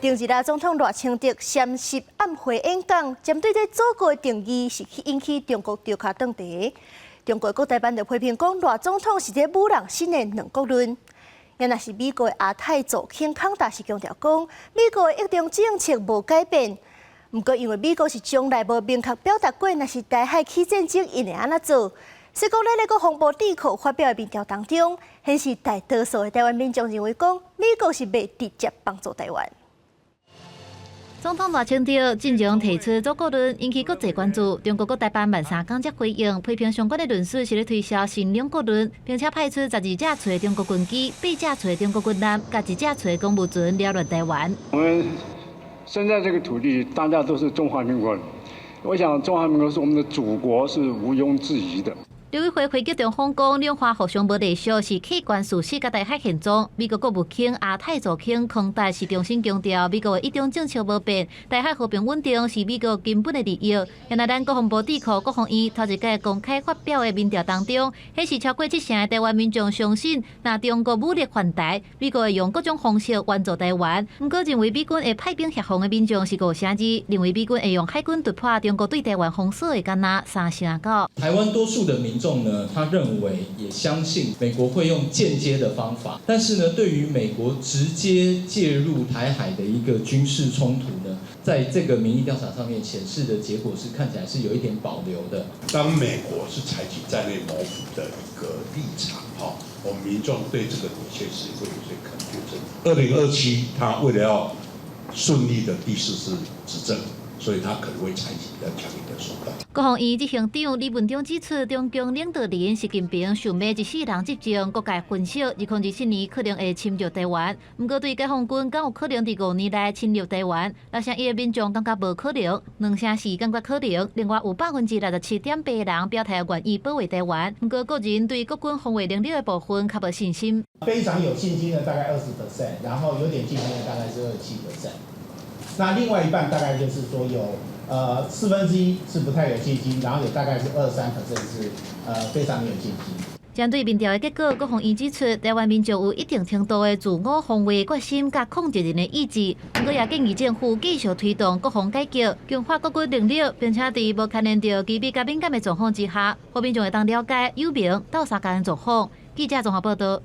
頂日啊，總統賴清德閃爍暗會演講，針對這祖國的定義是去引起中國著跤轉茶。中國國台辦就批評講，賴總統是咧舞弄新的兩國論。也若是美國的亞太助卿康達是強調講，美國的一中政策無改變。毋過因為美國是從來無明確表達過，若是台海起戰爭，𪜶會按怎做？所以講，咧咧國防部智庫發表的民調當中，顯示大多數的台灣民眾認為講，美國是袂直接幫助台灣。總統賴清德進前提出祖國論，引起國際關注。中國國台辦萬三工才回應，批評相關的論述是咧推銷新兩國論，並且派出十二架次的中國軍機、八架次的中國軍艦、佮一架次的公務船擾亂台灣。我們生在這個土地，大家都是中華民國人。我想中華民國是我們的祖國，是毋庸置疑的。陸委會回擊中方講，兩岸互相無隸屬是客觀事實，佮台海現狀。美國國務卿亞太助卿康達是重新強調，美國的一中政策無變，台海和平穩定是美國根本的利益。原來咱國防部智庫國防院頭一擺公開發表的民調當中，顯示超過七成的台灣民眾相信，若中國武力犯台，美國會用各種方式援助台灣。毋過認為美軍會派兵協防的民眾是5成2，認為美軍會用海軍突破中國對台灣封鎖的，干焦3成9。台灣多數的民眾呢，他認為也相信美國會用間接的方法，但是呢，對於美國直接介入台海的一個軍事衝突呢，在這個民意調查上面顯示的結果是看起來是有一點保留的。當美國是採取戰略模糊的一個立場，哈，我們民眾對這個的確是會有些 confusion。2027，他為了要順利的第四次執政，所以他可能會採取比較強硬的手段。國防院執行長李文忠指出，中共領導人習近平想欲一世人執政，各界分析，2024年可能會侵入台灣。毋過對解放軍敢有可能佇5年內侵入台灣，六成一的民眾感覺無可能，2成4感覺可能。另外有67.8%人表態願意保衛台灣。毋過個人對國軍防衛能力的部分較無信心。非常有信心的大概20%，然後有點信心的大概是27%。那另外一半大概就是說有1/4是不太有信心，然後有大概是23% 是非常有信心。針對民調的結果，國防院指出，台灣民眾有一定程度的自我防衛決心佮抗敵人的意志。毋過也建議政府繼續推動國防改革，強化國軍能力，並且佇無牽連著機密佮敏感的狀況之下，予民眾會當了解有明鬥相共的狀況。記者綜合報道。